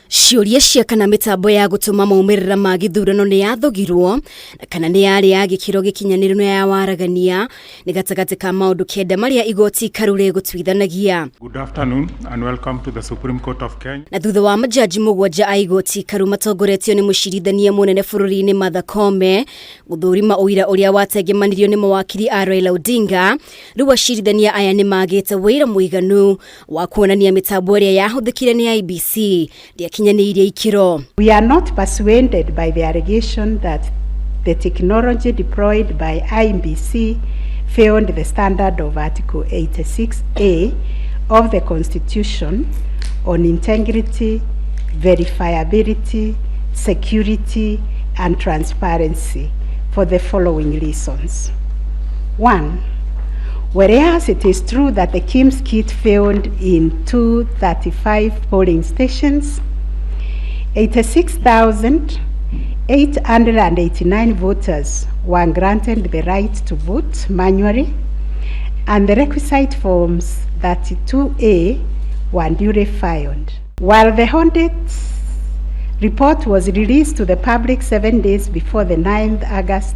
Ciũria cia kana mĩtambo ya gũtũma maumĩrĩra ma gĩthurano nĩ yathogirwo na kana nĩ yarĩ ya gĩkĩro gĩkinyanĩru na ya waragania nĩ gatagatĩ ka maũndũ kenda marĩa igoti ikaru rĩgũtuithanagia. Good afternoon and welcome to the Supreme Court of Kenya. Na thutha wa majaji mũgwanja a igoti ikaru matongoretio nĩ mũcirithania mũnene bũrũri-inĩ Martha Koome gũthũrima ũira ũrĩa watengemanirio nĩ mawakiri a Raila Odinga, rĩu acirithania aya nĩ magĩte wĩira mũiganu wa kuonania mĩtambo ĩrĩa yahũthĩkire nĩ IEBC ndĩakinyanĩirie ikĩro. We are not persuaded by the allegation that the technology deployed by IEBC failed the standard of Article 86A of the Constitution on integrity, verifiability, security, and transparency for the following reasons. 1. Whereas it is true that the KIMS kit failed in 235 polling stations, 86,889 voters were granted the right to vote manually, and the requisite forms 32A were duly filed. While the audit report was released to the public 7 days before the 9th August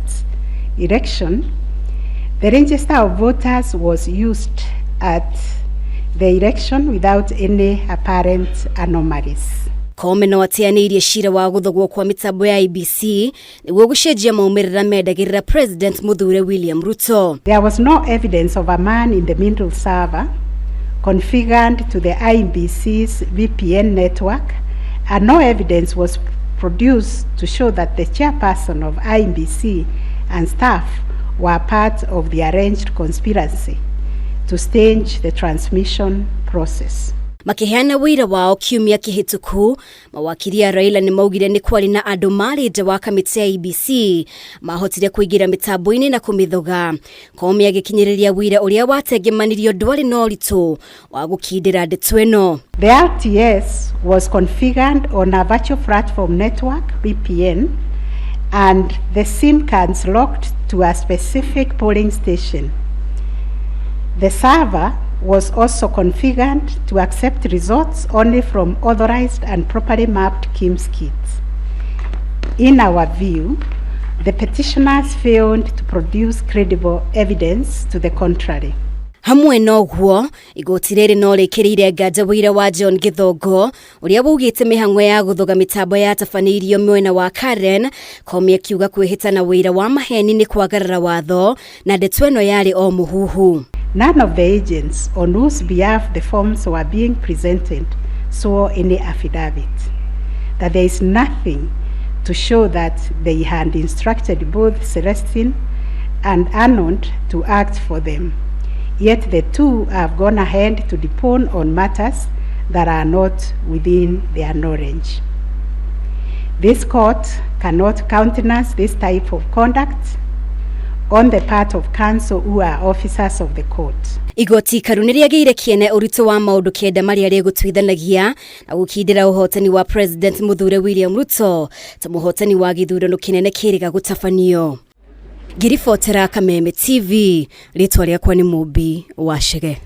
election, the register of voters was used at the election without any apparent anomalies. Koome no ateanĩirie cira wa gũthogwo kwa mĩtambo ya IEBC nĩguo gũcenjia maumĩrĩra mendagĩrĩra President mũthure William Ruto. There was no evidence of a man in the middle server configured to the IEBC's VPN network, and no evidence was produced to show that the chairperson of IEBC and staff were part of the arranged conspiracy to stage the transmission process. Makĩheana wĩira wao kiumia kĩhĩtũku, mawakiri a Raila nĩ maugire nĩ kwarĩ na andũ marĩ nja wa kamĩtĩ ya IEBC mahotire kũingĩra mĩtambo-inĩ na kũmĩthoga. Koome agĩkinyĩrĩria wĩira ũrĩa watengemanirio ndwarĩ na ũritũ wa gũkindĩra ndeto ĩno. The RTS was configured on a virtual platform network, VPN, and the SIM cards locked to a specific polling station. The server was also configured to accept results only from authorized and properly mapped KIMS kits. In our view, the petitioners failed to produce credible evidence to the contrary. Hamwe na ũguo, igoti rĩrĩ no rĩkĩrĩire nganja wĩira wa John Gĩthongo ũrĩa waugĩte mĩhang'o ya gũthoga mĩtambo yatabanĩirio mwena wa Karen. Koome akiuga kwĩhĩta na wĩira wa maheni nĩ kwagarara watho na ndeto ĩno yarĩ o mũhuhu. None of the agents on whose behalf the forms were being presented swore any affidavit. That there is nothing to show that they had instructed both Celestine and Arnold to act for them. Yet the two have gone ahead to depone on matters that are not within their knowledge. This court cannot countenance this type of conduct on the part of counsel who are officers of the court. Igoti ikaru nĩ rĩagĩire kĩene ũritũ wa maũndũ kenda marĩa rĩgũtuithanagia na gũkindĩra ũhotani wa President mũthure William Ruto ta mũhotani wa gĩthurano kĩnene kĩrĩga gũtabanio. Ngĩribotera Kameme TV, rĩtwa rĩakwa nĩ Mũmbi wa Chege.